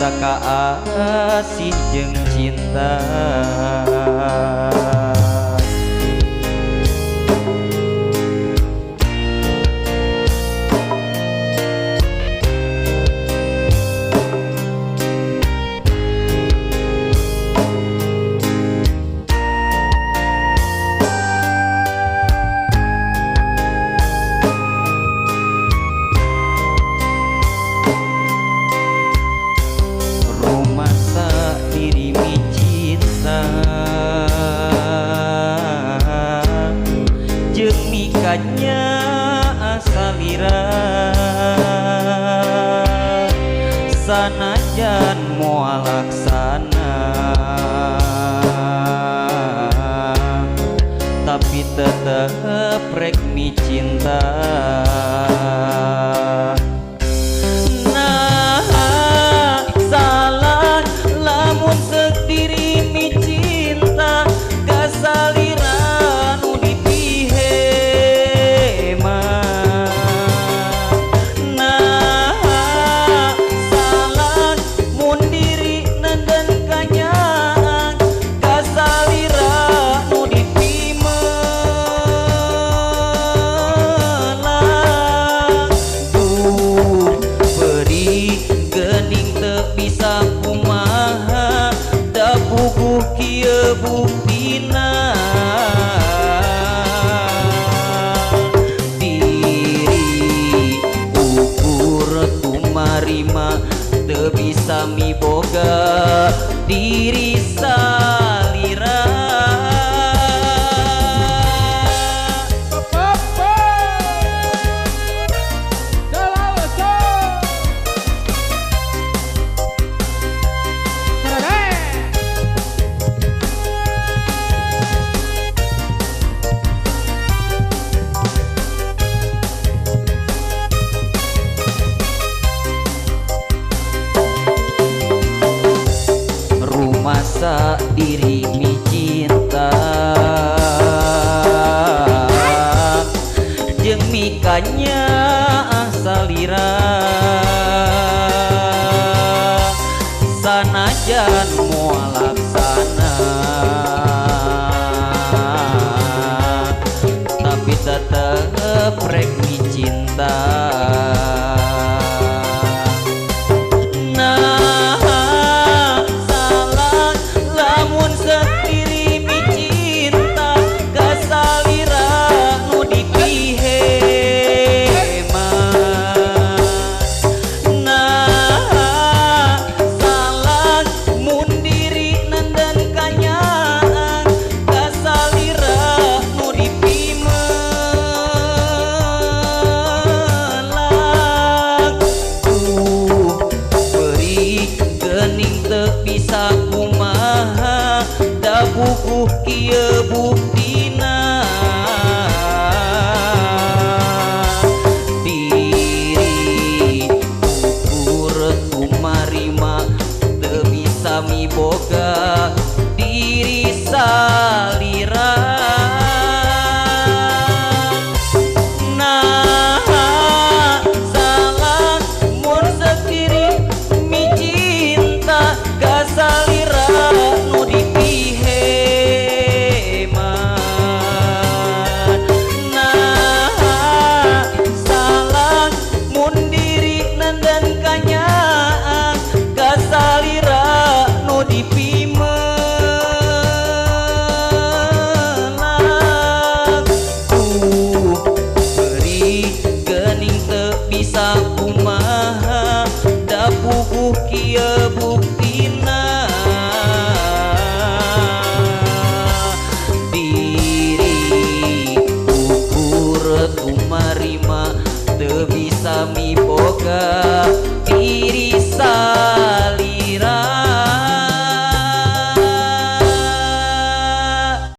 rasa kaasih jeung cinta. Rumasa diri mi cinta jeung mikanya asalira, sanajan moal laksana tapi tetep rek mi cinta. Nah salah lamun seuk diri mi cinta kasalira nu dipihema. Nah salah mun diri nenden kanyaah kasalira nu dipimelang. Duh beri geuning teu bisa kumaha da puguh kieu buktina. Diri ukur tumarima teu bisa miboga diri salira. Rumasa diri mi cinta jeung mikanya salira, sanajan moal laksana tapi tetep rek mi cinta. Nah salah lamun seuk diri mi cinta kasalira nu dipihema. Nah salah mun diri nenden kanyaah kasalira nu dipimelang. Duh beri geuning teu bisa kumaha da puguh kieu buktina. Diri ukur tumarima teu bisa miboga diri salira. Nah salah mun seuk diri mi cinta kasalira nu dipihema. Nah salah mun diri nenden kanyaah kasalira nu dipimelang. Duh beri geuning teu bisa kumaha da puguh kieu buktina.